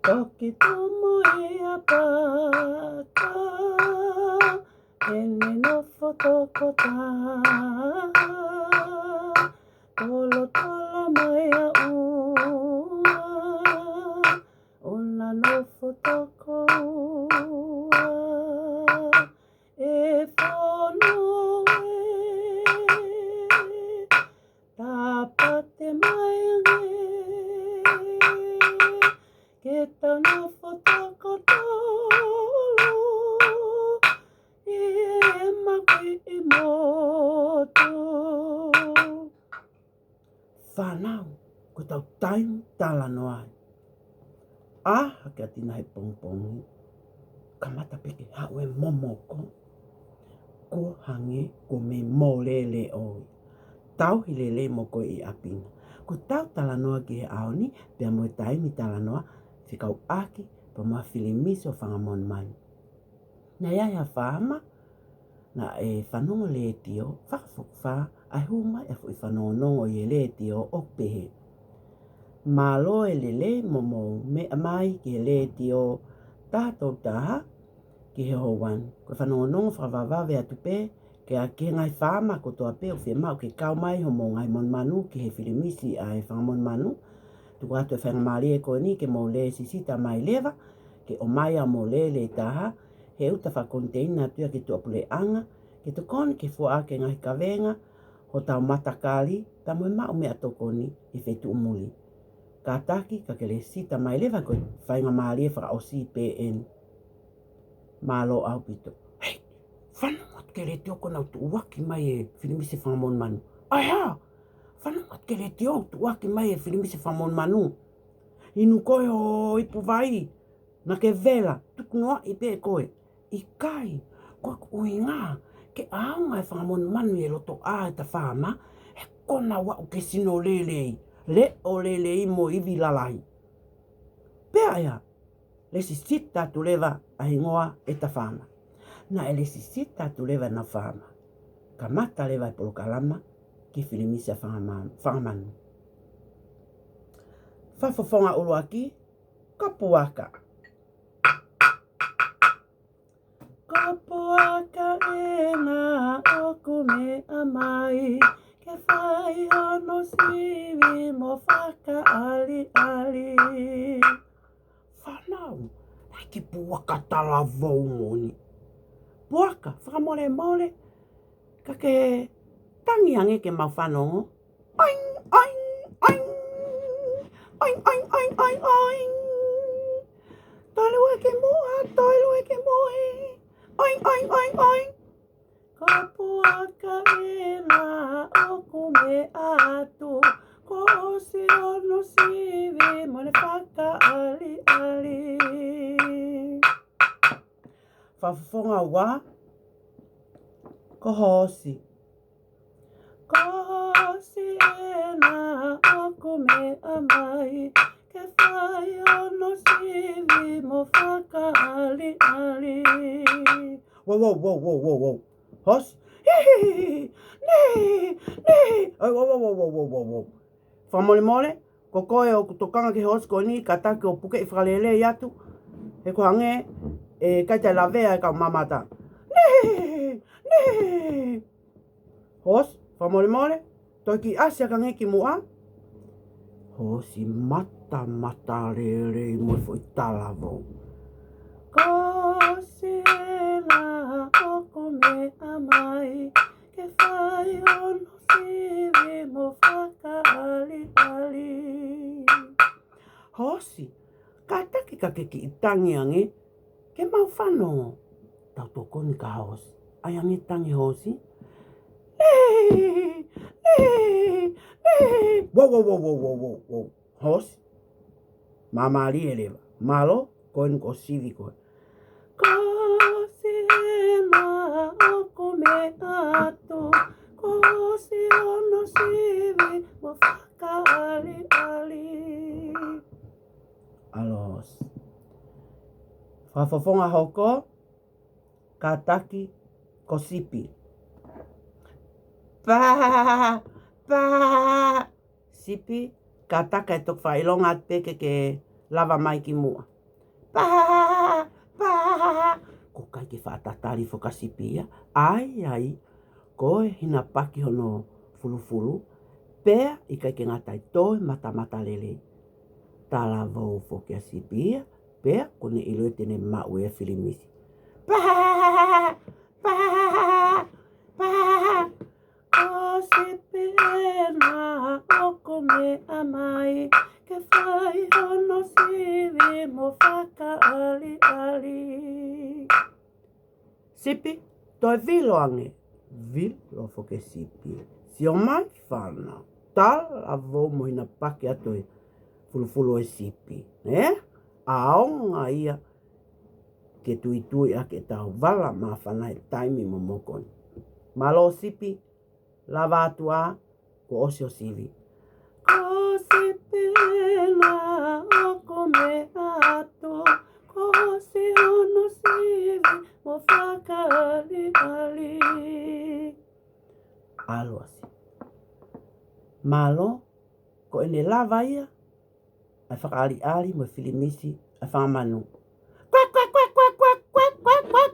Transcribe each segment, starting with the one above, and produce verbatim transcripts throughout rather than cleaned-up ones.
Toki tomo ʻi ʻapaka, ʻene nofo tokotaha, tolotolo mai ʻa ua, ʻo na nofo toko ua, ʻe fonu ē. Tāpate mai ange ke tau nofo toko tolu ʻi he makuʻi motu. Fānau, ko ʻetau taimi talanoa ē. ʻĀ hake ʻa Tina he pongipongi, kamata pē ke haʻu e momoko, kuo hangē kuo mei mole leʻo ia. Tauhi lelei mo koe ʻi ʻapi na. Ko ʻetau talanoa ki he ʻaho ni, pea mo e taimi talanoa, fekauʻaki pea mo e filimisi ʻo Fanga Monumanu. Naʻe ʻi ai ha faama naʻe fanongo letiō, fakafokifā ʻa e hū mai ʻa e foʻi fanongonongo ʻi he letiō ʻo pehē: Mālō e lelei mo hoʻomou meʻa mai ki he letiō taha tolu taha ki he houa ni. Ko e fanongonongo fakavavevave atu pē ki he, ki he ngaahi faama kotoa pē ʻoku fiemaʻu ke kau mai hoʻomou ngaahi monumanu ki he filimisi ʻa e Fanga Monumanu. Tuku atu e faingamālie ko eni ke mou lēsisita mai leva ke ʻomai ʻa hoʻomou lele ʻe taha he ʻuta fakakoniteina atu ia ki tuʻapuleʻanga, ke tokoni ke fua ʻaki e ngaahi kavenga hotau matakali, pea mo e maʻu meʻatokoni ʻi he feituʻu muli. Kātaki ka ke lēsisita mai leva, ko e faingamālie fakaʻosi pē eni. Mālō ʻaupito. Hei, fanongo atu ki he letiō, kuo nau tuʻuaki mai e filimisi Fanga Monumanu. ʻAi hā? Fanongo atu ki he letiō, tuʻuaki mai e filimisi Fanga Monumanu. Inu koe ho ipu vai, naʻa ke vela, tukunoaʻi pē koe. ʻIkai, ko ʻeku ʻuhinga ke ʻaonga e Fanga Monumanu ʻi he lotoʻā ʻo ʻeta faama, he kuo nau aʻu ki he sino lelei, leʻo lelei mo ivi lalahi. Pea ʻe lēsisita atu leva ʻa e hingoa ʻo ʻeta faama. Naʻe lēsisita atu leva ʻena faama. Kamata leva e polokalama ki he filimisi ʻa Fanga Ma-, Fanga Manu. Fakafofonga ʻuluaki, ko Puaka. Ko Puaka ena ʻoku meʻa mai ke fai hono sivi mo fakaʻaliʻali. Fānau, naʻe ʻikai ke Puaka talavou moʻoni. Puaka, fakamolemole, ka ke tangi ange ke mau fanongo. Oing, oing, oing. Oing, oing, oing, oing, oing. Toe lue ki muʻa, toe lue ki mui. Oing, oing, oing, oing. Ko Puaka ena ʻoku meʻa atu, kuo ʻosi hono sivi mo ʻene fakaʻaliʻali. Fakafofonga ua, ko Hoosi. Ko Hoosi ena ʻoku meʻa mai ke fai hono sivi mo fakaʻaliʻali. Wow, wow, wow, wow, wow, wow. Hoosi. Hihihi. Nei, nei. Ai, wow, wow, wow, wow, wow, wow, wow. Fakamolemole, ko koe ʻoku tokanga ki he hoosi ko eni, kātaki ʻo pukeʻi fakalelei atu. He kuo hangē ʻe ʻikai toe lavea e kau mamata. Nei, nei. Hoosi, fakamolemole, toe kiʻi ʻasi ange ki muʻa. Hoosi, matamata lelei mo e foʻi talavou. Ko Hoosi ena ʻoku meʻa mai ke fai hono sivi mo fakaʻaliʻali. Hoosi, kātaki ka ke kiʻi tangi ange ke mau fanongo. Tau tokoni kia Hoosi. ʻAi ange tangi Hoosi. Nei, nei, nei. Wow, wow, wow, wow, wow, wow, wow. Hoosi. Māmālie leva. Mālō, ko eni kuo sivi koe. Ko Hoosi ena ʻoku meʻa atu, kuo ʻosi hono sivi mo fakaʻaliʻali. ʻAlosi. Fakafofonga hoko, kātaki ko Sipi. Pā! Pā! Sipi, kātaki ʻe toki fakaʻilonga atu pē ke ke lava mai ki muʻa. Pahahaha, pahahaha. ʻOku ʻikai ke faʻa tatali foki ʻa Sipi ia. ʻAi, ʻai, ko e hinapaki hono fulufulu, pea ʻikai ke ngata ai, toe matamatalelei. Talavou foki ʻa Sipi ia, pea kuo ne ʻilo ʻe ia te ne maʻu e filimisi. Pahahaha, pahahaha, pahahaha. Ko Sipi ena ʻoku meʻa mai ke fai hono sivi mo fakaʻaliʻali. Sipi, toe vilo ange. Vilo foki ʻe Sipi. Sio mai fānau. Talavou mo hinapaki atu e fulufulu ʻo e sipi. Ē? ʻAonga ia ke tuitui ʻaki ʻetau vala māfana he taimi momoko ni. Mālō Sipi, lava atu ā, kuo ʻosi hoʻo sivi. Ko Sipi ena ʻoku meʻa atu, kuo ʻosi hono sivi mo fakaʻaliʻali. ʻAlu ʻa Sipi. Mālō, ko ʻene lava ia ʻa e fakaʻaliʻali mo e filimisi ʻa e fanga manu. Kuek, kuek,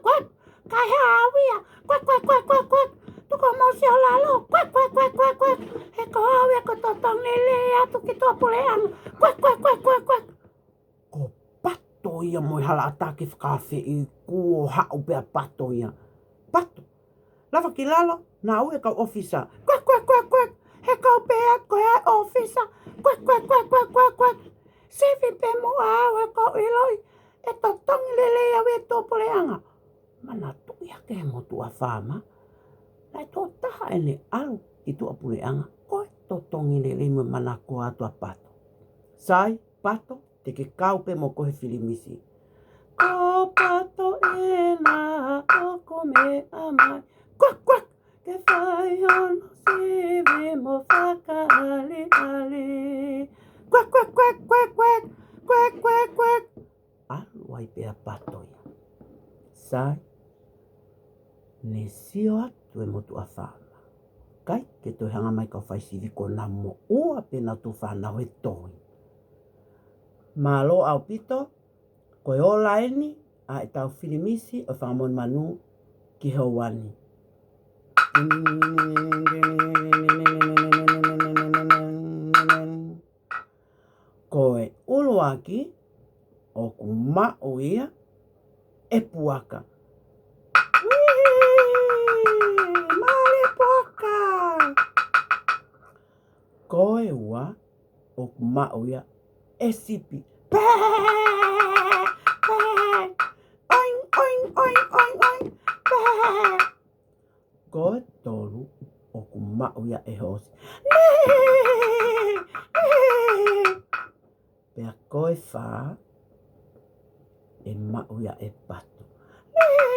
kuek. Ko hai au ia? Kuek, kuek, kuek, kuek, kuek. Tuku homou sio lalo. Kuek, kuek, kuek, kuek, kuek. He ko au ia ko e totongi lelei atu ki tuʻapuleʻanga. Kuek, kuek, kuek, kuek, kuek. Ko Pato ia mo e hala ʻatā ke fakaafeʻi, kuo haʻu pē ʻa Pato ia. Pato, lava ki lalo, naʻa ui e kau ʻōfisa. Kuek, kuek, kuek, kuek. He ko au pē atu ko e ʻōfisa. Kuek, kuek, kuek, kuek, kuek, kuek. Sivi pē muʻa au he ʻoku ou ʻiloʻi ʻe totongi lelei au ia ki tuʻapuleʻanga. Manatuʻi hake he motuʻa faama, naʻe tuʻo taha ʻene ʻalu ki tuʻapuleʻanga ko e totongi lelei mo e manakoa atu ʻa Pato. Sai, Pato, te ke kau pē mo koe he filimisi. Ko Pato ena ʻoku meʻa mai. Kuek, kuek, ke fai hono sivi mo fakaʻaliʻali. Kuek, kuek, kuek, kuek, kuek. Kuek, kuek, kuek. ʻAlu ai pē ʻa Pato ia. Sai, ne sio atu e motuʻa faama. ʻIkai ke toe hanga mai e kau fai sivi, kuo nau moʻua pē nautolu fānau he toi. Mālō ʻaupito, ko e ola eni ʻa ʻetau filimisi ʻo e fanga monumanu ki he houa ni. Ko e ʻuluaki, ʻoku maʻu ia e puaka. Uihi! Mālie puaka! Ko e ua, ʻoku maʻu ia e sipi. Pē! Pē! Oing, oing, oing, oing, oing. Pē! Ko e tolu, ʻoku maʻu ia e hoosi. Nihi! Nihi! Pea ko e fā, ʻe maʻu ia e pato. Nihi!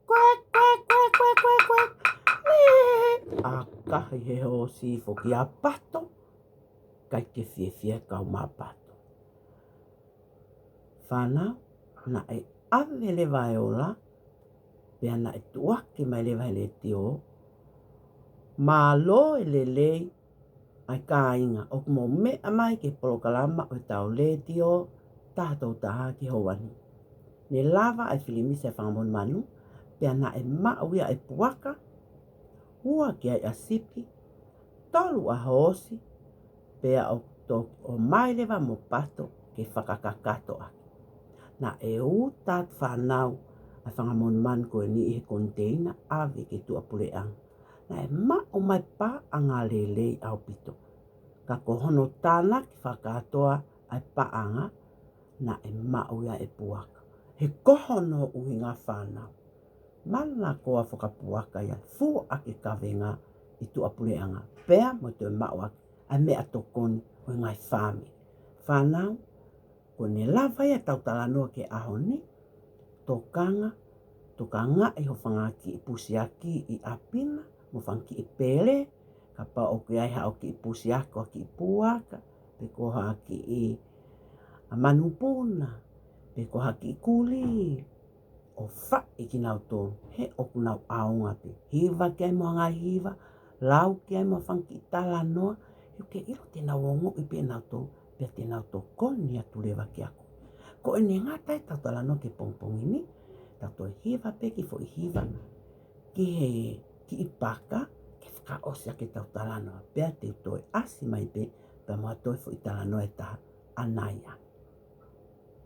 Kuek, kuek, kuek, kuek, kuek, kuek. Nihi! ʻAkahi he hoosi foki ʻa Pato, ʻikai ke fiefia e kau mā pato. Fānau, naʻe ʻave leva e ola, pea naʻe tuʻuaki mai leva he letiō. Mālō e lelei ʻa e kāinga ʻoku mou meʻa mai ki he polokalama ʻo ʻetau letiō taha tolu taha ki he houa ni. Ne lava ʻa e filimisi ʻa e fanga monumanu, pea naʻe maʻu ia e puaka, ua ki ai ʻa sipi, tolu ʻa hoosi, pea ʻoku toki ʻomai leva mo pato ke fakakakato ʻaki. Naʻe uta atu fānau ʻa e fanga monumanu ko eni ʻi he koniteina ʻave ki tuʻapuleʻanga. Naʻe maʻu mai paʻanga lelei ʻaupito. Ka ko hono tānaki fakakātoa ʻa e paʻanga, naʻe maʻu ia e puaka. He ko hono ʻuhinga, fānau, manakoa fakapuaka ia, fua ʻaki e kavenga ʻi tuʻapuleʻanga, pea mo toe maʻu ʻaki ʻa e meʻatokoni ʻo e ngaahi fāmili. Fānau, ko ʻene lava ia ʻetau talanoa ki he ʻaho ni. Tokanga, tokangaʻi ho fanga kiʻi pusiaki ʻi ʻapi na, mo e fanga kiʻi pele, kapau ʻoku ʻi ai haʻo kiʻi pusiaki, ko ha kiʻi puaka, pe ko ha kiʻi, ʻa, manupuna, pe ko ha kiʻi kulī, ʻo faʻi kinautolu, he ʻoku nau ʻaonga pē. Hiva ki ai mo ha ngaahi hiva, lau ki ai mo ha fanga kiʻi talanoa, he ʻoku ke ʻilo te nau ongoʻi pē ʻe nautolu, pea te nau tokoni atu leva kiate koe. Ko ʻene ngata ʻetau talanoa ki he pongipongi ni, tau toe hiva pē kiʻi foʻi hiva ki he kiʻi paka, ke fakaʻosi ʻaki ʻetau talanoa. Pea te u toe ʻasi mai pē, pea mo ha toe foʻi talanoa ʻe taha ʻanai ā.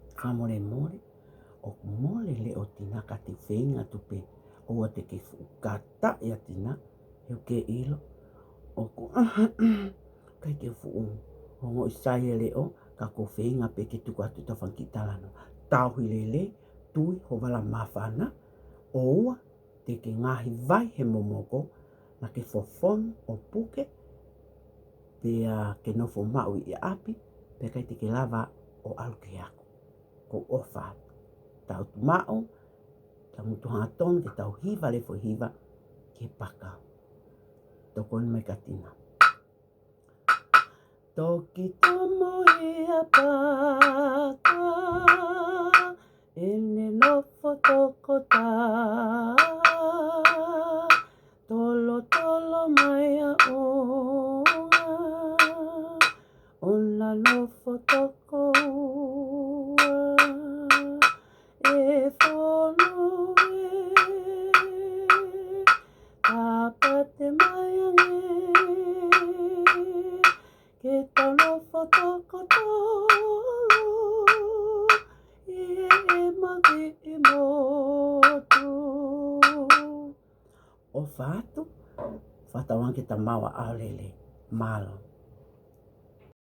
Fakamolemole, ʻoku mole leʻo Tina ka te u feinga atu pē, ʻoua te ke fuʻu kata ʻia Tina, he ʻoku ke ʻilo ʻoku ʻikai ke fuʻu ongoʻi sai e leʻo, ka ko e feinga pē ke tuku atu ʻetau fanga kiʻi talanoa. Tauhi lelei, tui ho vala māfana, ʻoua te ke ngaohi vai he momoko, naʻa ke fofonu ʻo puke, pea ke nofo maʻu ʻi ʻapi, pea ʻikai te ke lava ʻo ʻalu ki he ako. Ko e ʻofa atu. Tau tuʻu maʻu, tangutu hangatonu ke tau hiva leva e foʻi hiva ki he paka. Tokoni mai kia Tina. Toki tomo ia paka, ʻene nofo tokotā, tolotolo mai ʻa ʻOna, ʻona nofo toko ua, ʻe fonu ē, kapau te mei ange ke tau nofo toko tolu ʻi he maʻu ʻi motu. ʻOfa atu, fakatauange ke ta maʻu ʻa ʻAolele. Mālō.